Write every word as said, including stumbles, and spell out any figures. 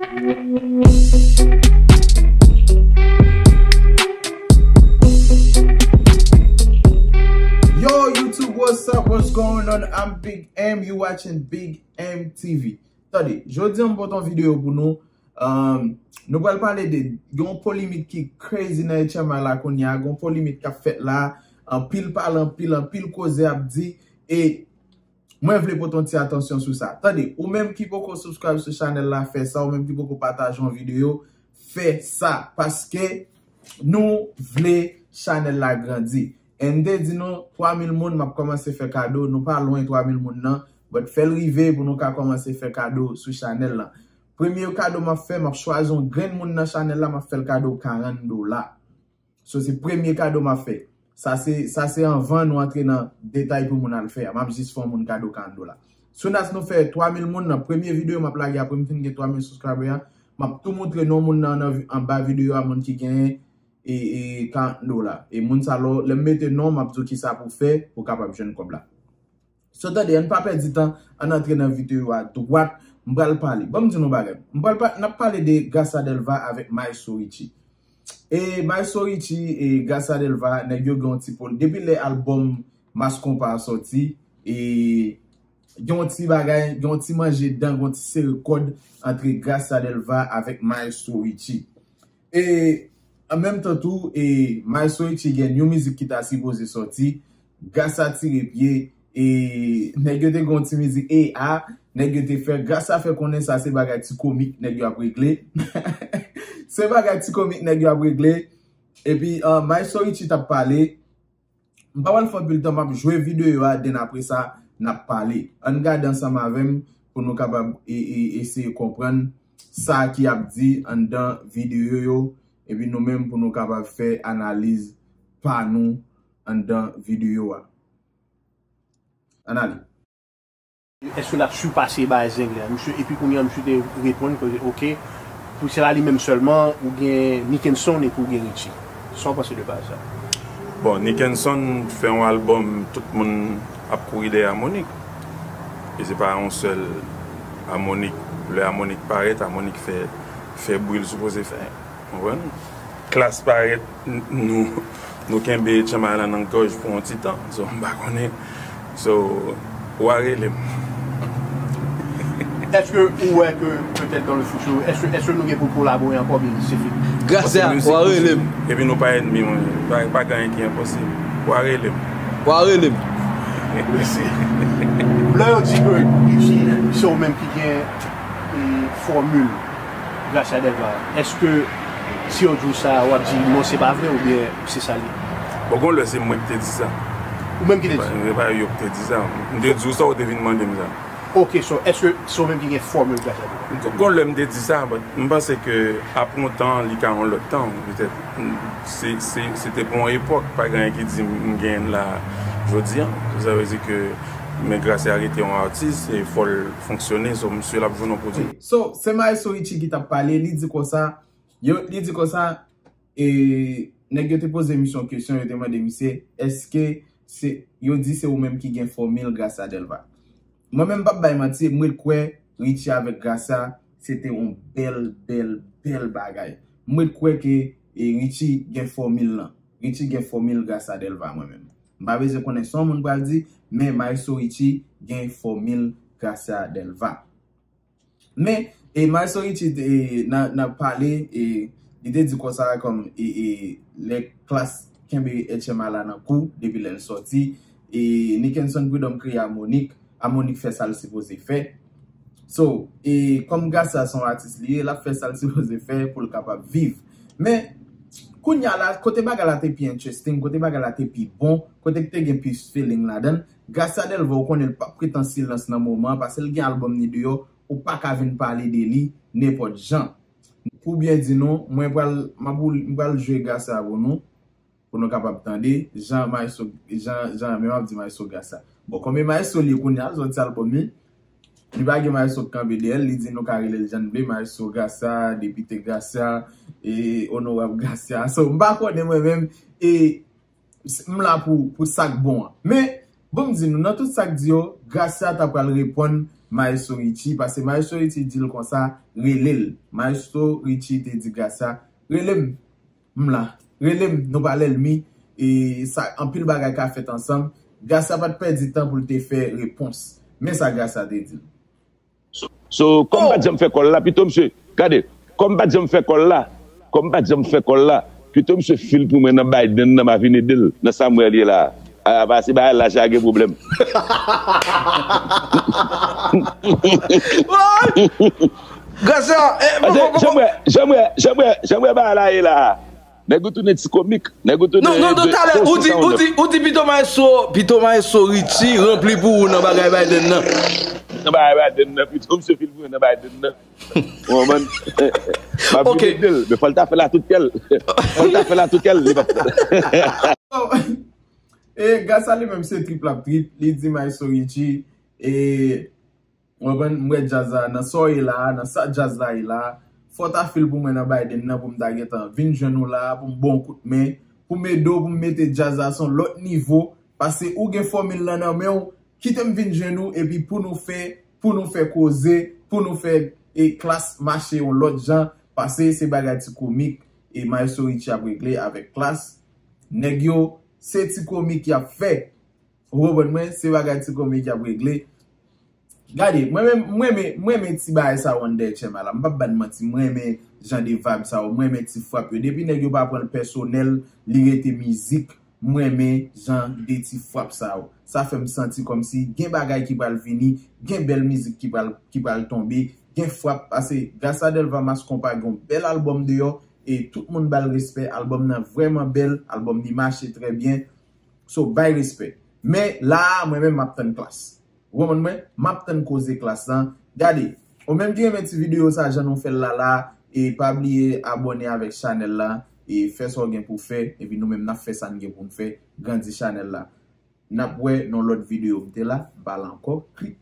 Yo, YouTube, what's up? What's going on? I'm Big M. You watching Big M T V. Tande, jodi a m pote yon videyo pou nou. Um, nou pral pale de yon polemik ki crazy nan H M I la kounye a, yon polemik k ap fèt la, anpil pale, anpil, anpil koze ap di, e mwen vle pote yon ti atansyon sou sa. Tande, ou menm ki poko subscribe sou chanèl la, fè sa, ou menm ki poko pataje yon videyo, fè sa, paske nou vle chanèl la grandi. E m te di nou, twa mil moun, m ap kòmanse fè kado, nou pa lwen twa mil moun nan, but fè l rive pou nou ka kòmanse fè kado sou chanèl la. Premye kado m ap fè, m ap chwazi yon grenn moun nan chanèl la, m ap fè l kado karant dola. So, se premye kado m ap fè. Sa se, sa se anvan nou antre nan detay pou moun al fè a. M ap jis fè yon moun kado karant dola. Soon as nou fè twa mil moun nan premye videyo m ap lage apre m fin gen twa mil subscriber a, m ap tou montre non moun nan, nan vi-, anba videyo a, moun ki genyen e, e karant dola. E moun sa lò, lè m mete non, m ap di w kisa pou fè pou w kapab jwenn kòb la. So, tande, ann pa pèdi tan, ann antre nan videyo a dwat. M pral pale. Ban m di nou bagay. M pral pa, n ap pale de Gracia Delva avèk Maestro Richie. E Maestro Richie e Gracia Delva, nèg yo gen yon ti pol. Depi lè albòm Mass Konpa a sòti, e gen yon ti bagay, gen yon ti manje dan, gen yon ti sere kòd antre Gracia Delva avèk Maestro Richie. E an menm tan tou, e Maestro Richie gen yon mizik ki ta sipoze sòti, Gracia tire pye, e nèg yo te gen yon ti mizik, e a, nèg yo te fè, Gracia fè konnen sa se bagay ti komik nèg yo ap regle. Se bagay ti komik nèg yo ap regle. Epi, uh, Maestro Richie t ap pale, M pa pral fè anpil tan, m ap jwe videyo a, then apre sa, n ap pale. Ann gade ansanm avè m pou nou kapab e, e, eseye konprann sa ki ap di anndan videyo yo, epi nou menm pou nou kapab fè analiz pa nou anndan videyo a. Ann ale. Èske l ap sipase bagay Zenglè a? Misye, epi kounye a, misye te reponn ke, oke, pou se la li menm sèlman, ou gen Nickenson epi ou gen Richie. Sa w panse de bagay sa? Bon, Nickenson fè yon albòm, tout moun ap kouri dèyè Harmonik. E se pa yon sèl Harmonik. Lè Harmonik parèt, Harmonik fè, fè bri l sipoze fè. Konprann? Klass parèt, n-, nou, nou kenbe Tchanmay la nan gòj pou yon ti tan. So, m pa konnen. So, w a rele m. Èske ou wè ke petèt dans le futur, èske, èske nou gen pou kolabore ankò, oubyen se fini? Gracia, w a rele m. Epi nou pa ènmi, mwen. Pa, pa gen anyen ki enposib. W a rele m. W a rele m. Mèsi. Lè yo di ke Richie, se ou menm ki gen, e, fòmil Gracia Delva. Èske si yo di w sa, w ap di non, se pa vre oubyen se sa l ye? Bon, gon lè se mwen ki te di sa. Ou menm ki te di sa? Se pa yo ki te di sa. M te di w sa, ou te vin mande m sa. Ok, so, èske se ou menm ki gen fòmil Gracia Delva? Gon lè m te di sa, but m panse ke apre yon tan, li ka yon lòt tan, petèt. Se, se, se te pou yon epòk, pa gen anyen ki di m, m genyen l la jodi a. Sa vle di ke, men Gracia rete yon atis, e fò l fonksyone, so, misye l ap jwenn yon pwodui. So, se Maestro Richie ki t ap pale, li di konsa, yo, li di konsa, e, nèg yo te poze misye yon kesyon, yo te mande misye, èske se, yo di se ou menm ki gen fòmil Gracia Delva. Mwen menm, m p ap bay manti, m ret kwè Richie avèk Gracia, se te yon bèl, bèl, bèl bagay. M ret kwè ke, e, Richie gen fòmil lan. Richie gen fòmil Gracia Delva, mwen menm. M pa bezwen konnen sa yon moun pral di, men Maestro Richie gen fòmil Gracia Delva. Men, e, Maestro Richie, e, nan, nan pale, e, li te di konsa kòm, e, e, lè Klass kenbe H M I la nan kou, depi lè l sòti, e, Nickenson Prud'homme kreye Harmonik, Harmonik fè sa l sipoze fè. So, e, kòm Gracia se yon atis li ye, l ap fè sa l sipoze fè pou l kapab viv. Men, kounye a la, kote bagay la te pi interesting, kote bagay la te pi bon, kote k te gen plis feeling ladan l, Gracia Delva, ou konnen l p ap ret an silans nan moman an, paske l gen albòm ni deyò, ou pa ka vin pale de li nenpòt jan. Pou byen di nou, mwen pral, m ap, m pral jwe Gracia pou nou, pou nou kapab tande, jan Maestro, jan, jan, men m ap di Maestro Gracia. Bon, kòm e Maestro li ye kounye a, l sòti albòm li, li pa gen Maestro k kanpe dèyè l, li di nou ka rele l jan n vle, Maestro Gracia, Depite Gracia, e Onorab Gracia. So, m pa konnen mwen menm, e m la pou, pou sa k bon an. Men, bon, m di nou, nan tout sa k di yo, Gracia ta pral reponn Maestro Richie, paske Maestro Richie di l konsa, rele l. Maestro Richie te di Gracia, rele m, m la. Rele m, nou pa lènmi. E sa, anpil bagay ka fèt ansanm. Gracia pa t pèdi tan pou l te fè repons. Men sa Gracia te di l. So, kòm m pa t janm fè kòl la, pito misye, gade, kòm m pa t janm fè kòl la, kòm m pa t janm fè kòl la, pito misye fil pou mwen nan Biden nan, m a vin ede l nan sa m wè l ye la a. A, pase bagay la, sa gen pwoblèm. Gracia, eh, Pase, jan m wè, jan m wè, jan m wè, jan m wè bagay la ye la a. Nèg ou tounen ti komik. Nèg ou tounen. Non, non, non, talè, ou di, ou di, ou di pito Maestro, pito Maestro Richie ranpli pou ou nan bagay Biden nan. Nan bagay Biden nan, pito misye fil pou mwen nan Biden nan. Ou konprann? M ap vin ede l. Men fò l ta fè l a tout kè l. Fò l ta fè l a tout kè l, li p ap fè l. E Gracia li menm se trip l ap trip, li di Maestro Richie, e Ou konprann? M wè djaz la nan sa w ye la a, nan sa djaz la ye la a. Fò w ta fil pou mwen nan Biden nan pou m ta gentan vin jwenn ou la a, pou m ba w kout men, pou m ede w, pou m mete djaz la sou yon lòt nivo. Paske ou gen fòmil lan nan men w, kite m vin jwenn ou, epi pou nou fè, pou nou fè koze, pou nou fè e klas mache yon lòt jan, paske se bagay ti komik e Maestro Richie ap regle avèk klas. Nèg yo, se ti komik y ap fè. Ou konprann mwen? Se bagay ti komik y ap regle. Gade, mwen menm, mwen renmen, mwen renmen ti bagay sa yo anndan H M I la. M p ap ba n manti, mwen renmen jan de vibe sa yo, mwen renmen ti frap yo. Depi nèg yo pa pran l pèsonèl, li rete mizik, mwen renmen jan de ti frap sa yo. Sa fè m santi kòmsi gen bagay ki pral vini, gen bèl mizik ki pral, ki pral tonbe, gen frap. Paske Gracia Delva Mass Konpa gen yon bèl albòm deyò, e tout moun ba l respè. Albòm nan vrèman bèl, albòm li mache trè byen. So, bay respè. Men la a, mwen menm, m ap tann klas. Ou konprann mwen? M ap tann koze klas lan. Gade, ou menm ki renmen ti videyo sa, jan nou fè l la la, e pa bliye abòne avèk chanèl la, e fè sa w gen pou w fè, epi nou menm n ap fè sa n gen pou n fè, grandi chanèl la. N ap wè nan lòt videyo. M te la, m pa la ankò, klik.